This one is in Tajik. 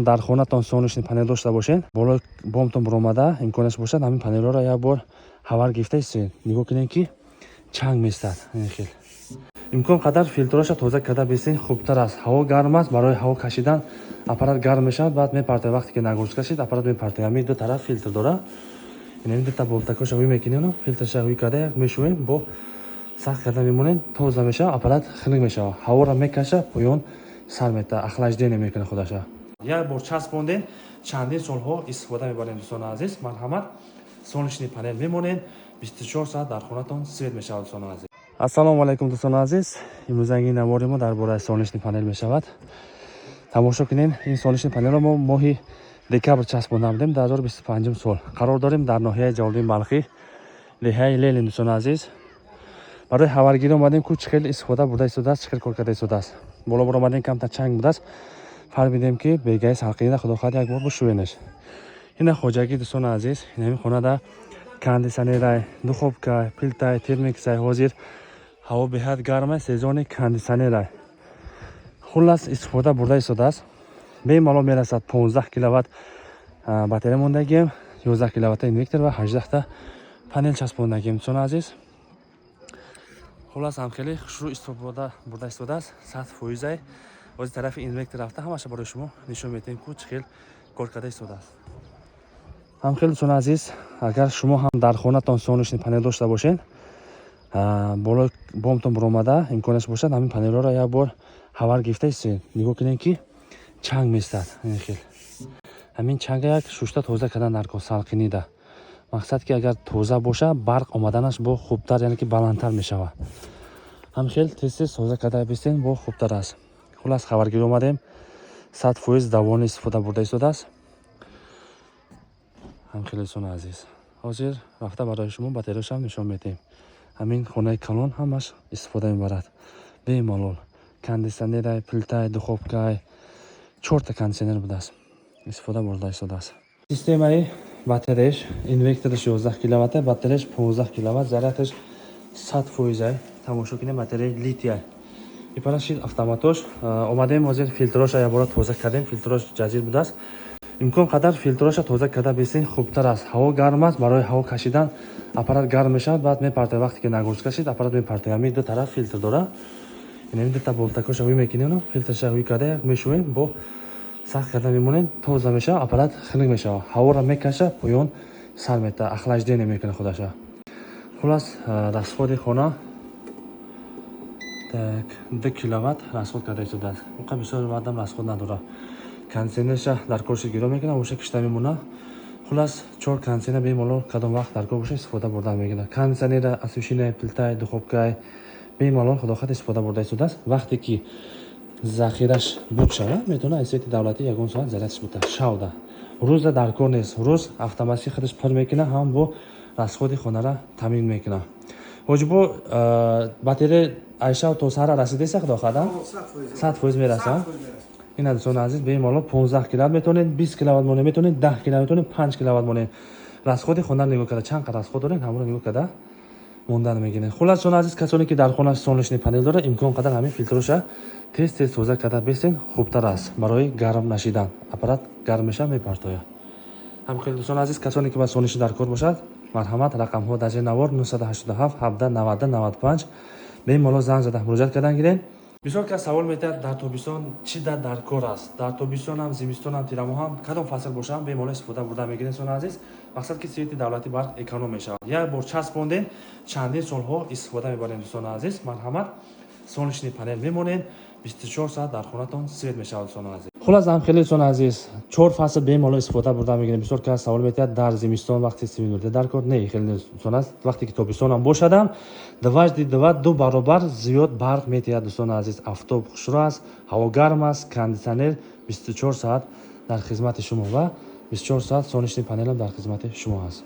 Дар хонатон солнечный панел дошта бошед, болои бомтон буромада, имконаш бошад, ҳамин панелҳоро як бор ҳавар гирифта истед. Нигоҳ кунед, ки чанг местад. Ин хел имкон қадар филтроша тоза карда бисен, хубтар аст. Ҳаво гарм аст, барои ҳаво кашидан аппарат гарм мешавад, баъд мепартояд. Вақте ки нагрузка шид, аппарат мепартояд. Ҳамин ду тараф филтр дора, ин дута болтакоша ҳуй мекунем, филтрша ҳуй карда, як мешӯем, бо сахт карда мемонем, тоза мешавад, аппарат хунук мешавад, ҳаворо мекаша, поён сар мета, охлаждение мекунад худаша. Як бор часпондем, чандин солҳо истифода мебарем. Дӯстони азиз, марҳамат, солнечный панел мемонед, 24 соат дар хонатон свет мешавад. Дӯстони азиз, ассалому алайкум. Дӯстони азиз, имрӯзанги навори мо дар бораи солнечный панел мешавад. Тамошо кунем, ин солнечный панелро мо моҳи декабр часпонда будем, 2025 сол. Қарор дорем дар ноҳияи Ҷалолиддин Балхӣ, деҳаи Ленин. Дӯстони азиз, барои ҳаваргирӣ омадем, ку чӣ хел истифода бурда истодааст, чӣ хел кор карда истодааст. Боло бор омадем, камтар чанг будааст, фармидем, ки бегаи салқинина, худо хоҳад, як бор бишӯенаш. Ина хоҷагӣ, дӯстони азиз, инами хонада кондиционерай, духовкай, плитай, термиксай. Ҳозир ҳаво беҳад гармай, сезони кондиционерай. Хуллас, истифода бурда истодааст, бемалол мерасад. 15 киловатт батарея мондагием, 11 киловатта инвертор ва 18та панел часпондагием. Дӯстони азиз, хуллас, ҳам хеле хушрӯ истифода бурда истодааст, 100%-ай. Ҳозир тарафи инвертор рафта, ҳамаша барои шумо нишон медиҳем, ку чӣ хел кор карда истодааст. Ҳамхел, дӯстони азиз, агар шумо ҳам дар хонатон солнечный панел дошта бошед, болои бомтон буромада, имконаш бошад, ҳамин панелҳоро як бор ҳавар гирифта истед. Нигоҳ кунед, ки чанг местад. Ин хел ҳамин чанга як шушта тоза кардан дар кор салқинида. Мақсад, ки агар тоза боша, барқ омаданаш бо хубтар, яъне ки баландтар мешавад. Ҳамхел тез тез тоза карда бистен, бо хубтар аст. Хуллас, хабаргирӣ омадем, 100% давони истифода бурда истодааст. Ҳамхел, дӯстони азиз, ҳозир рафта барои шумо батареяшам нишон медиҳем. Ҳамин хонаи калон ҳамаш истифода мебарад бемалол: кондиционерай, плитай, духовкай, чорта кондиционер будааст, истифода бурда истодааст. Системаи батареяш, инвертораш 11 киловатта, батареяш 15 киловатт, зарядаш 100%-ай. Тамошо кунем, батареяи лития ипарашид, автоматош. Омадем, ҳозир филтроша якбора тоза кардем, филтрош ҷазир будааст. Имкон қадар филтроша тоза карда бисен, хубтар аст. Ҳаво гарм аст, барои ҳаво кашидан аппарат гарм мешавад, баъд мепартояд. Вақте ки нагрузка шид, аппарат мепартояд. Ҳамин ду тараф филтр дора, ин дута болтакоша ҳуй мекунем, филтрша ҳуй карда, як мешӯем, бо сахт карда мемонем, тоза мешавад, аппарат хунук мешавад, ҳаворо мекаша, поён сар мета, охлаждение мекунад худаша. Хуллас, расходи хона так 2 киловатт расход карда истодааст. Уқа бисёр баъдам расход надорад. Кондиционерша дар корши гиро мекунад, оша кишта мемонад. Хуллас, чор кондиционер бемалол кадом вақт дар кор боша, истифода бурда мегирад. Кондиционера, освещение, плитай, духовкай бемалол, худохоҳад, истифода бурда истодааст. Вақте ки захираш буд шавад, метавонад аз сети давлатӣ ягон соат зарядш бута шавда. Рӯза дар кор нест, рӯз автоматики худаш пур мекунад, ҳам бо расходи хонара таъмин мекунад. Ҳоҷибо, батарея айшав то саҳара расидеса, худохоҳад, 100% мераса. Ина, дӯстони азиз, бемалол 15 киловатт метавонед, 20 киловатт монед, метавонед 10 киловатт, метавонед 5 киловатт монед. Расходи хона нигоҳ карда, чанд қадр расход доред, ҳамонро нигоҳ карда мондан мегиред. Хуллас, дӯстони азиз, касоне ки дар хона солнечный панел дорад, имкон қадар ҳамин филтроша тез тез тоза карда бесен, хубтар аст барои гарм нашидан. Аппарат гарм мешавад, мепартояд. Ҳамхел, дӯстони азиз, касоне ки ба солнечный дар кор бошад, марҳамат, рақамҳо дар зери навор: 987 17 90 95, бемалол занг зада муроҷиат кардан гиред. Бисёр кас савол медиҳад, дар тобистон чӣ дар кор аст? Дар тобистонам, зимистонам, тирамоҳам, кадом фасл бошам, бемалол истифода бурда мегиред. Дӯстони азиз, мақсад, ки свети давлатӣ барқ эконом мешавад. Як бор часпондем, чандин солҳо истифода мебарем. Дӯстони азиз, марҳамат, солнечный панел мемонед, 24 соат дар хонатон свет мешавад. Дӯстони азиз, хуллас, ҳамхеле, дӯстони азиз, чор фасл бемалол истифода бурда мегирем. Бисёр кас савол медиҳад, дар зимистон вақти свет дар кор не, хеле дӯстон аст. Вақте ки тобистонам бошадам, дважды два, ду баробар зиёд барқ метиҳад. Дӯстони азиз, афтоб хушрӯ аст, ҳаво гарм аст, кондитсионер 24 соат дар хизмати шумо ва 24 соат солнечный панелам дар хизмати шумо аст.